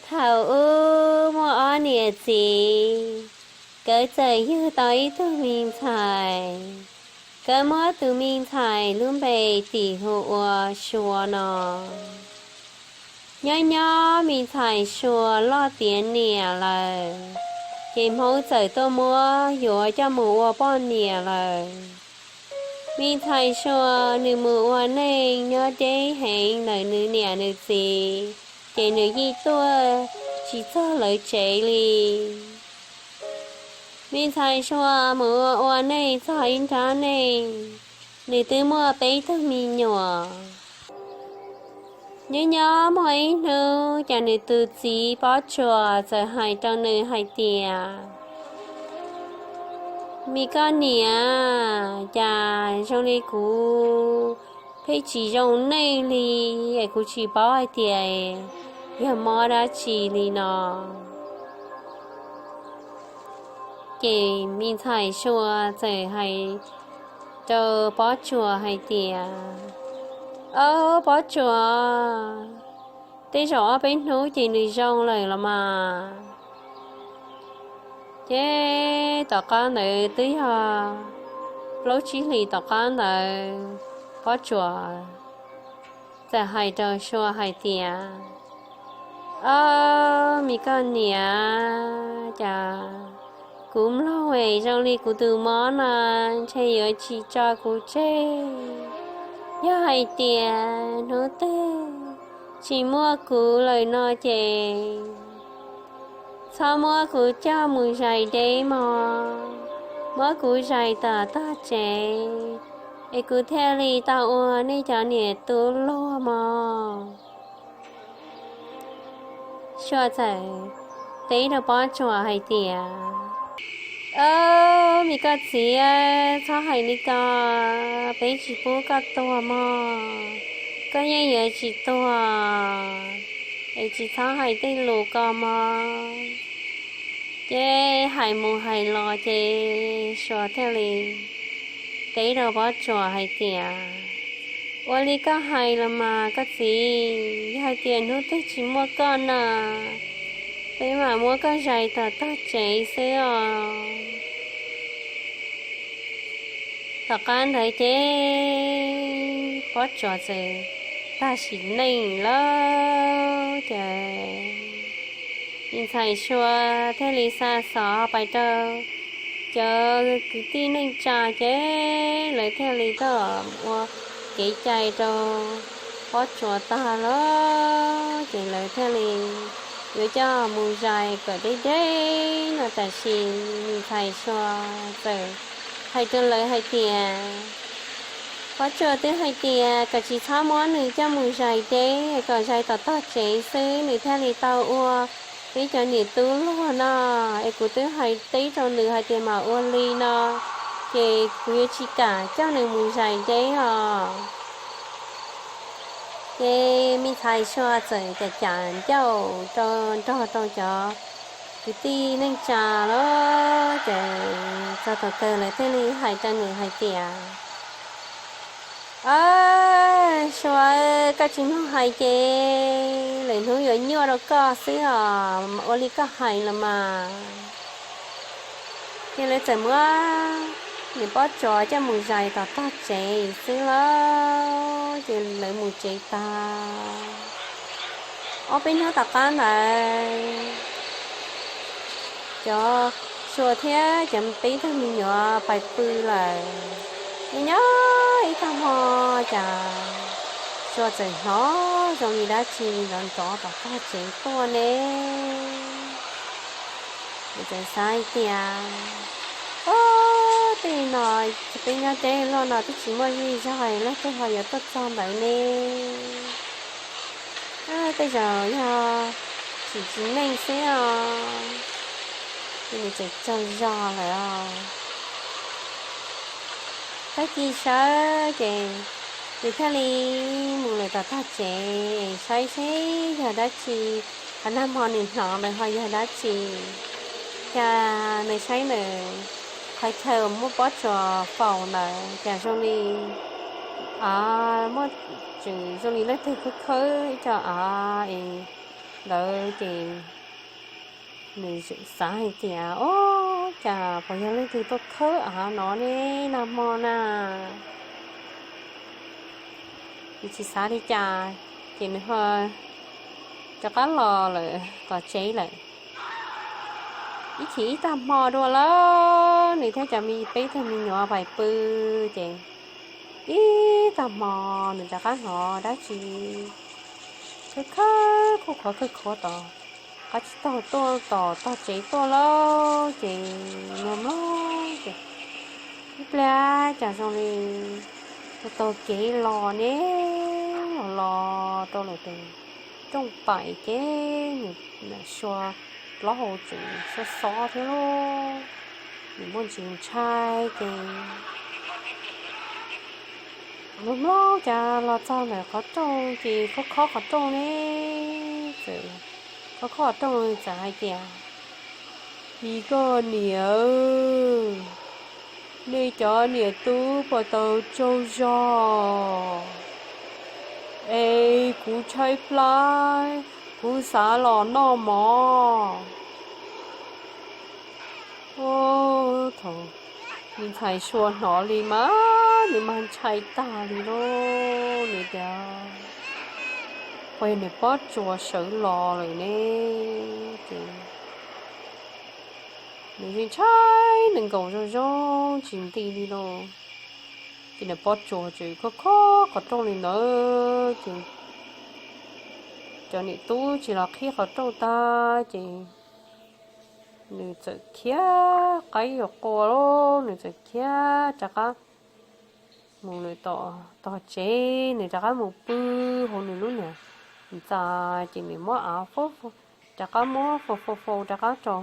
Thaum ub muaj ob niam txiv, nkawd txawm yug tau ib tug me ntxhais. Nkawd muab tus me ntxhais lub npe tis hu ua Sua no. Nyob nyob me ntxhais Sua loj tiav niam lawm, ces Hmoob txawm tuaj muab yuav coj mus ua poj niam lawm. Me ntxhais Sua nws mus ua neej nyob deb heev ntawm nws niam nws txiv, ces nws yeej tuaj tsis txog lawv tsev li. Me ntxhais Sua mus ua ua neej txog ib nrab neej, nws twb muaj peb tug me nyuam. Nyob nyob muaj ib hnub ces nws tus txiv Pob Tsuas txawm hais rau nws hais tias, Me koj niam, cas zoo li kuv pheej tsis zoo neej li, es kuv tsis paub hais tias yog mob dab tsi li no. Ces me ntxhais Sua txawm hais rau Pob Tsuas hais tias, Ob, Pob Tsuas, tej zaum ob peb hnub ces nws zoo lawm los mas. Ces tom qab ntawd twb yog plaub tsib hlis tom qab ntawd, Pob Tsuas txawm hais rau Sua hais tias, Ob, me koj niam, cas kuv mloog es zoo li kuv tus mob no ntshe yuav tsis tso kuv tseg. Yog hais tias hnub twg tsis muaj kuv lawm no ces txhob muab kuv coj mus zais deb mog, muab kuv zais tom tog tsev, es kuv thiaj li tau ua nej cov niam tub luag mog. Sua txawm teb rau Pob Tsuas hais tias, Ob, me koj txiv, txhob hais li ko, peb tsis pub koj tuag mog, koj yeej yuav tsis tuag, es tsis txhob hais tej lus ko mog. Ces hais mus hais los ces Sua thiaj li teb rau Pob Tsuas hais tias, Ua li koj hais los mas koj txiv, yog hais tias hnub twg tsis muaj koj na, peb mam muab koj zais tom tog tsev xwb os. Tom qab ntawd ces Pob Tsuas txawm tag sim neej lawm ces me ntxhais Sua thiaj li xa xov pais rau cov kwv tij neej tsa ces lawv thiaj li tuaj ua kev cai rau Pob Tsuas tag lawm ces lawv thiaj li yuav coj mus zais kom deb deb no. Tab sis me ntxhais Sua txawm hais rau lawv hais tias, Pob Tsuas twb hais tias kom tsis txhob muab nws coj mus zais deb, kom zais tom tog tsev xwb nws thiaj li tau ua peb cov niam tub luag no, es kuv twb hais teb rau nws hais tias mam ua li no, ces kuv yuav tsis kam coj nws mus zais deb os. Ces me ntxhais Sua txawm cam cam ncauj rau nrog rau cov kwv tij neej tsa lawm ces txog thaum kawg lawv thiaj li hais rau nws hais tias, Ab, Sua, koj tsis mloog hais ces lwm hnub yuav nyuaj rau koj xwb os, ua li koj hais los mas. Ces lawv txawm muab niam Pob Tsuas coj mus zais tom tog tsev xwb lawm ces lawv mus tsev tag. Ob peb hnub tom qab ntawd cov Sua thiab cov peb tug me nyuam pais pw lawm. Nyob nyob ib tag hmo cas Sua txawm hnov zoo li dab tsi nrov nrov tom tog tsev tuaj ne. Nws txawm xav hais tias, Ob, tej no peb nyob deb luaj no twb tsis muaj zej zog, leej twg ho yuav tuaj txog ntawd ne? Tej zaum yog tsis tsim neej xwb os. Ces nws txawm tsaug zog lawm os. Tag kis sawv ces nws thiaj li mus lawm tom tog tsev saib seb yog dab tsi, qhov nag hmo nws hnov ntawd ho yog dab tsi. Cas nws saib ntawm qhov chaw muaj Pob Tsuas faus ntawd cas zoo li, a, muaj, tseem zoo li leej twg khawb khawb ib co, a, es ntawd ces nws xav hais tias, Ob, cas puas yog leej twg tuaj khawb av no ne nag hmo na? Nws tsis xav li cas, ces nws ho rov qab los lawm tom tsev lawm. Ib chim ib tag hmo dua lawm, nws thiab cov me peb tug me nyuam pais pw, ces ib tag hmo nws rov qab hnov dab tsi khawb khawb khuj khuav khawb khuav tom qab tsib taug tuaj, tom tog tsev tuaj lawm, ces nws mloog ces ib pliag cas zoo li taug taug kev los ne, los los rau lawm tus rooj paim ces nws, Sua plaub hau tseem xob xob thiab lauj, nws muaj ntsis ntshai ces mloog mloog cas los txog ntawm qhov rooj ces khob khob qhov rooj ne, txawm khob khob qhov rooj txawm hais tias, Me koj niam, nej cov niam tub puas tau tsaug zog es kuv tshaib plab, kuv xav los noj mov. Ub, thaum me ntxhais Sua hnov li mas nws mas ntshai tag li lauj, nws tias, Puas yog niam Pob Tsuas sawv los lawm ne? Ces nws yeej ntshai nws nkaus zoo zoo tsis nti li lauj. Ces niam Pob Tsuas tseem khob khob qhov rooj li ntawd ces cov niam tub tsis los qhib qhov rooj tag ces nws txawm khiav qaib yuam quas lauj, nws txawm khiav rov qab mus lawm tom tog tsev, nws rov qab mus pw hauv nws lub niag ntxa, ces nws muab av rov qab muab faus faus faus rov qab rau.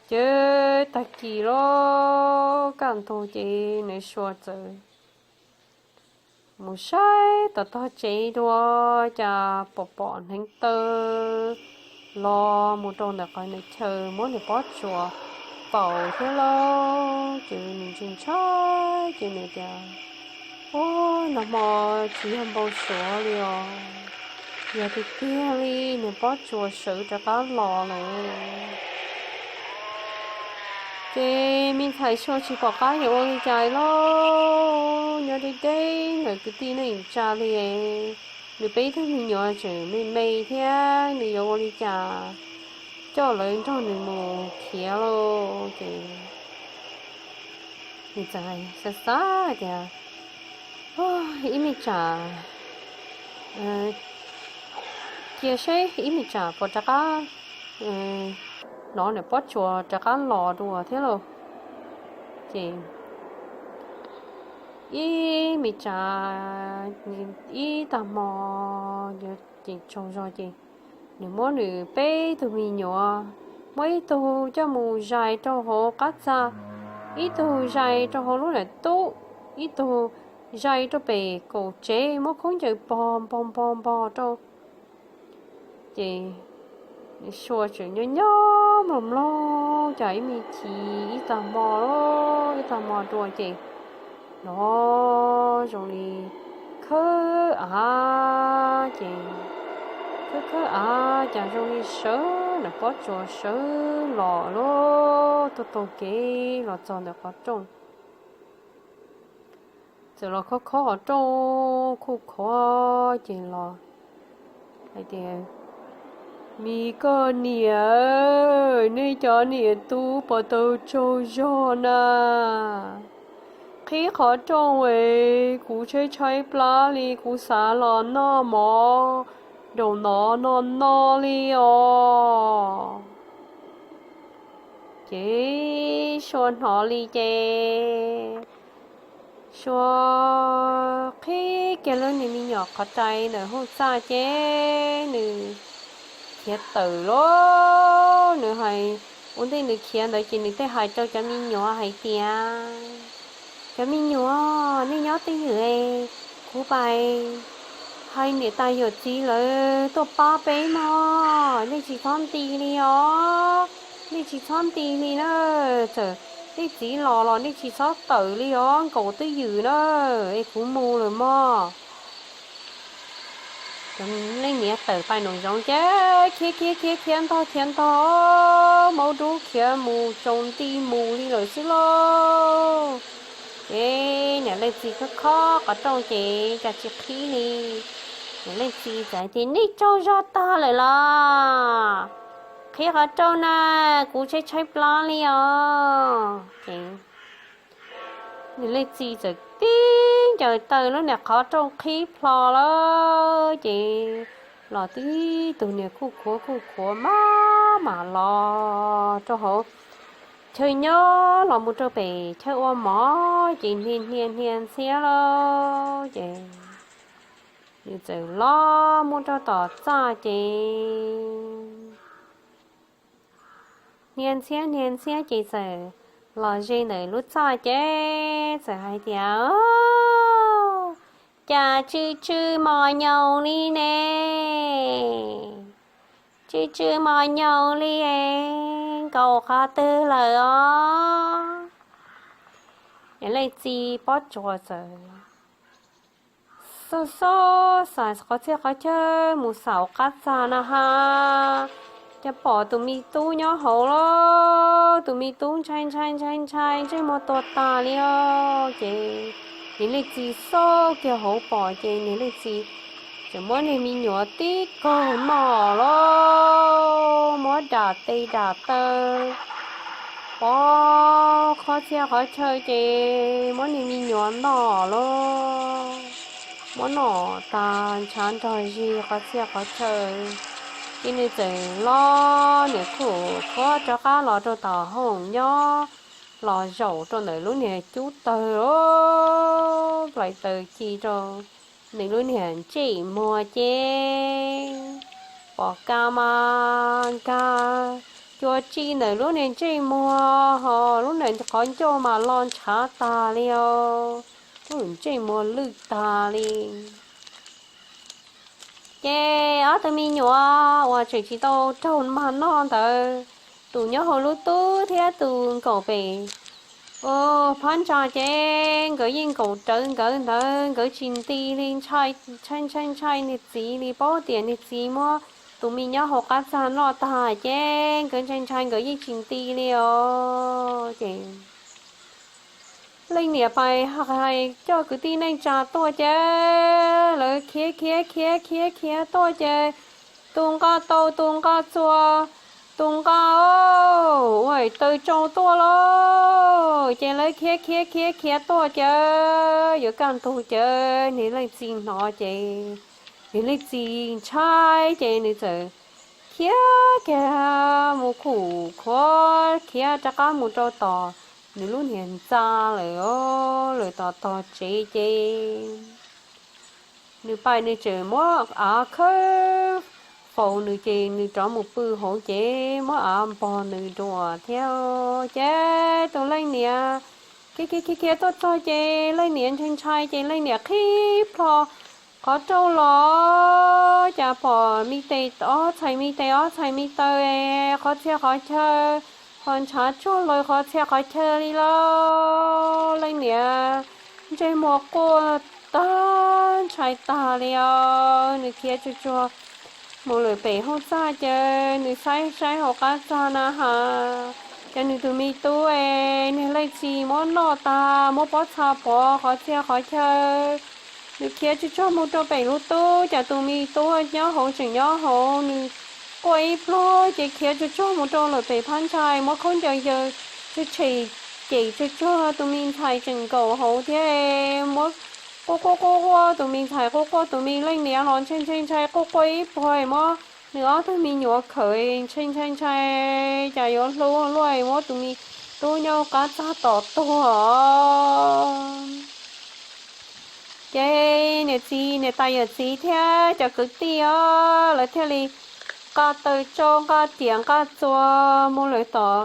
Ces tag kis lawm kaj ntug ces nws Sua txawm mus saib tom tog tsev dua, cas pom pom hneev taw los mus rau ntawm qhov nws chaw muab nws Pob Tsuas faus thiab lauj. Ces nws ntshai ntshai ces nws tias, Ub, nag hmo tsis yog npau suav li os, yog tiag tiag li, niam Pob Tsuas sawv rov qab los lawm. Ces me ntxhais Sua tsis pom qab yuav ua li cas lauj, nyob deb deb ntawm kwv tij neej tsa li, nws peb tug me nyuam tseem me me thiab nws yuav ua li cas coj lawv nrog nws mus khiav lauj. Ces nws txawm xav xav tias, Ib me tsam cia seb ib me tsam puas rov qab hnov niam Pob Tsuas rov qab los dua thiab lauj. Ces ib me tsam ib tag hmo ces tsaug zog ces nws muab nws peb tug me nyuam, muab ib tug coj mus zais rau hauv qab txaj, ib tug zais rau hauv lub niam tub, ib tug zais rau pem kaum tsev muab khaub ncaws pog npog npog npog rau. Ces Sua tseem nyob nyob mloog mloog cas ib me chim ib tag hmo, ib tag hmo dua ces hnov zoo li khawb av ces khawb khawb av cas zoo li sawv niam Pob Tsuas sawv los lauj, tuaj taug kev los txog ntawm qhov rooj. Txawm los khob khob qhov rooj khuj khuav ces los hais tias, Me koj niam, nej cov niam tub puas tau tsaug zog na? Qhib qhov rooj es kuv tshaib tshaib plab li, kuv xav los noj mov nraum no no no li os. Ces Sua hnov li ces Sua qhib kiag lub niag me nyuam qhov rai ntawm hauv txaj ces nws khiav tawm lauj. Nws hais, ua ntej nws khiav ntawd ces nws thiaj hais rau cov me nyuam hais tias, Cov me nyuam, nej nyob twj ywm es kuv pais hais niam tais yawm txiv lawv tuaj pab peb mog, nej tsis txhob nti li os, nej tsis txhob nti li na. Txawm nej txiv los los nej tsis txhob tawm li os, nkaum twj ywm na, es kuv mus lawm mog. Cov leej niam tawm pais nraum zoov ces khiav khiav khiav khiav ntog khiav ntog, maub dub khiav mus tsaus nti mus li lawm xwb lauj. Ces niam leej txiv khob khob qhov rooj ces cas tsis qhib li. Niam leej txiv txawm tias, Nej tsaug zog tag lawm los? Qhib qhov rooj na, kuv tshaib tshaib plab li os. Ces niam leej txiv txawm tib ncaws taw lub niag qhov rooj qhib plho lawm ces los tib tug niag kuj khuav kuj khuav maj mam los rau hauv chaw nyob los mus rau pem chaw ua mov ces hnia hnia hnia ntxhiab lawm ces nws txawm los mus rau tom txaj ces hnia ntxhiab hnia ntxhiab ces txawm los ze ntawm lub txaj ces txawm hais tias, Cas tsw tsw mos nyoos li ne? Tsw tsw mos nyoos li es nkaum qhov twg lawm os? Niam leej txiv pob tsuas txawm xauj xauj xauj qhov txhia qhov chaw mus xauj qab txag na ha, cas pom tus me tub nyob hauv lawm. Tus me tub ntshai ntshai ntshai ntshai ntsej muag tuag tag li os. Ces niam leej txiv xauj kiag hauv pom ces niam leej txiv txawm muab niag me nyuam tib kaug noj lawm, muab dam tes dam taw pov qhov txhia qhov chaw ces muab niag me nyuam noj lawm, muab noj tag ntshav nrog zig qhov txhia qhov chaw. Ces nws txawm los niam kuj khuav rov qab los rau tom hoom nyob, los zaum rau ntawm lub niag cub tawg os, plaws taws ci rau nws lub niag ntsej muag ces pom kab mas nkag cua tsi ntawm lub niag ntsej muag ho lub niag qhov ncauj mas lo ntshav tag li os, lub ntsej muag lwj tag li. Ces ob tug me nyuam uas tseem tsis tau raug mag noj ntawd, tus nyob hauv lub tub thiab tus nkaum pem phab ntsa ces nkawd yeej nkaum rawv nkawd ntawd, nkawd tsis nti li, ntshai ntshai ntshai niag txiv li, paub tias niag txiv muab tus me nyob hauv qab txag noj tag ces nkawd ntshai ntshai nkawd yeej tsis nti li os. Ces leej niam pais hais coj kwv tij neej tsa tuaj ces lawv khiav khiav khiav khiav khiav tuaj ces tus nqa taus tus nqa txuas, tus nqa ua taws tsau tuaj lauj. Ces lawv khiav khiav khiav khiav tuaj ces yuav kaj ntug ces niag leej txiv hnov ces niag leej txiv ntshai ces nws txawm khiav kiag mus khum khuav khiav rov qab mus rau tom nws lub niag ntxa lawm, lawm tom tog tsev ces nws pais nws tseem muab av khawb faus nws ces nws rov mus pw hauv ces muab av npog nws dua thiab. Ces tus leej niam khiav khiav khiav khiav tuaj txog ces leej niam ntshai ntshai ces leej niam qhib plho qhov rooj los cas pom me tes ob txhais me tes ob txhais me taw, qhov txhia qhov chaw ho ntshav tsuag lawm qhov txhia qhov chaw li lauj. Leej niam ntsej muag quaj tag ntshai tag li os, nws khiav tsuag tsuag mus lawm pem hauv txaj ces nws saib saib hauv qab txag na has, ces nws tus me tub es niag leej txiv muab noj tag, muab pob txha pov qhov txhia qhov chaw. Nws khiav tsuag tsuag mus rau pem lub tub, ces tus me tub nyob hauv tseem nyob hauv, nws quaj ib pluag ces khiav tsuag tsuag mus rau lawm pem phab ntshai, muab khaub ncaws yaws tshem tshem cem tsuag tsuag tus me ntxhais tseem nkaum hauv thiab, muab quaj quaj quaj quaj tus me ntxhais, quaj quaj tus me leej niam los ntshai ntshai ntshai, quaj quaj ib pluag muab nws ob tug me nyuam khawm ntshai ntshai ntshai, cas yuav hlub luaj, muab tus me tub nyob qab txag tom tuag. Ces niam txiv niam tais yawm txiv thiab cov kwv tij os, lawv thiaj li nqa taws tsau nqa riam nqa txuas mus lawm tom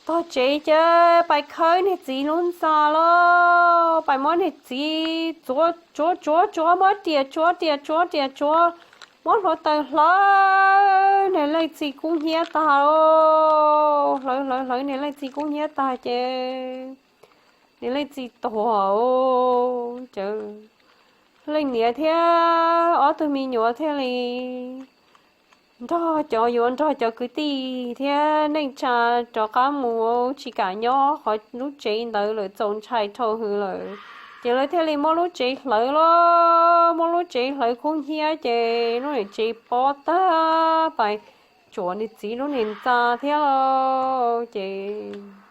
tog tsev ces pais khawb niag txiv lub ntxa los pais muab niag txiv tsuav tsuav tsuav tsuav, muab riam tsuav riam tsuav riam tsuav, muab hluav taws hlawv, niag leej txiv kub hnyiab tag, hlawv hlawv hlawv niag leej txiv kub hnyiab tag ces niag leej txiv tuag. Ces Leej niam thiab ob tug me nyuam thiaj li nrog cov yuav nrog cov kwv tij thiab neej tsa rov qab mus, tsis kam nyob qhov lub tsev ntawd lawm, txaus ntshai dhau hwv lawm. Ces lawv thiaj li muab lub tsev hlawv los, muab lub tsev hlawv kub hnyiab, ces lub niam tsev pob tag pais tsuam nws txiv lub niag ntxa thiab los. Ces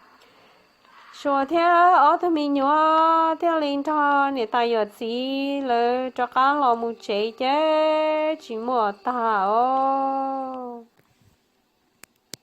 Suav thiab ob tug me nyuam thiaj li nrog niam tais yawm txiv lawv rov qab los mus tsev ces tsis muaj tag os.